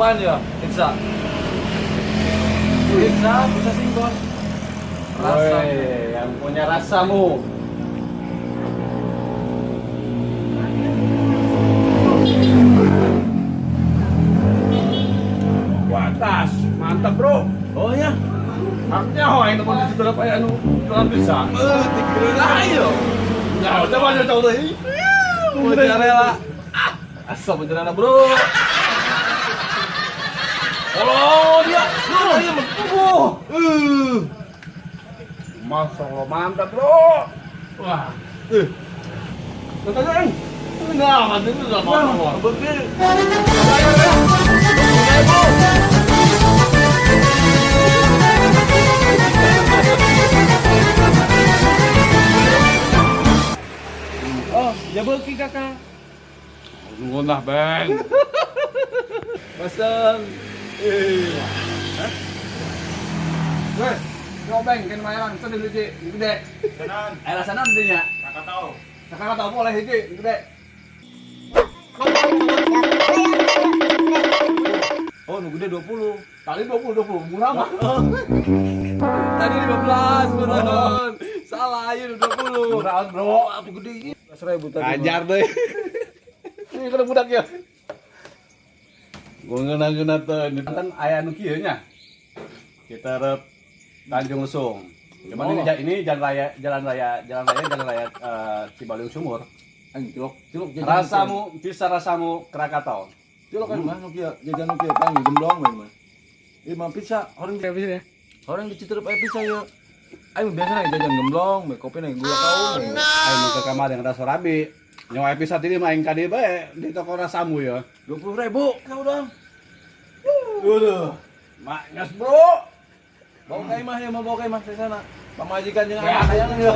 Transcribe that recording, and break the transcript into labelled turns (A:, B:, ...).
A: Apaan ya? Pizza.
B: Pizza, pizza singgos. Rasa.
C: Woi, yang punya rasamu. Watas, mantap bro.
B: Oh ya.
C: Haknya ho, yang teman di situ apa ya anu jualan pizza.
B: Eh, dikira ayo.
C: Nah, coba aja tahu deh.
B: Mozzarella. Ah, asal mozzarella, bro. Oh, dia. Dia dia oh.
C: Masya Allah, mantap bro. Wah. Eh. Katanya, eh. Nah, nanti itu udah mau.
B: Begini. Oh, jabeuki kakak.
C: Nuhun lah, Beng.
B: Pesen.
C: Eh. Weh, yo Beng, kan mayaran sedih hiji, gede.
D: Tenan,
C: Eh, rasana nya.
D: kakak tahu.
C: Kakak tahu boleh hiji, gede.
B: Oh, nu gede 20.
C: Tadi 20 20 murah mah.
B: Tadi 15, beneran. Salah, ayo 20.
C: Murah bro.
B: Apa gede ini? 1000 tadi.
C: Ajar deh. Ini kalau budak ya. Gue ngeuna-ngeuna teh. Ini kan aya nu kieu nya. Kita rep Tanjung Lesung. Cuman ini ini jalan raya jalan raya jalan raya jalan raya Cibaliung Sumur.
B: Anjing cilok, cilok jajan.
C: Rasamu bisa rasamu Krakatau.
B: Cilok kan mah nu kieu, jajan nu kieu pang gemblong we mah. Ieu mah pizza, orang
A: Kayak ya.
B: orang di Citerep aya pizza ya. Aing biasa nih jajan gemblong, we kopi nih gula kaum. We.
C: Ayo mau ke kamar yang rasa rabi. Nyawa episode ini main kadi bae di toko rasamu ya.
B: 20.000 kau dong.
C: Waduh, maknyos bro.
B: Bawa ka imah ya, mau bawa ka imah ke sana. Pamajikan jeung
C: Ya,
B: anak hayang.
C: ya.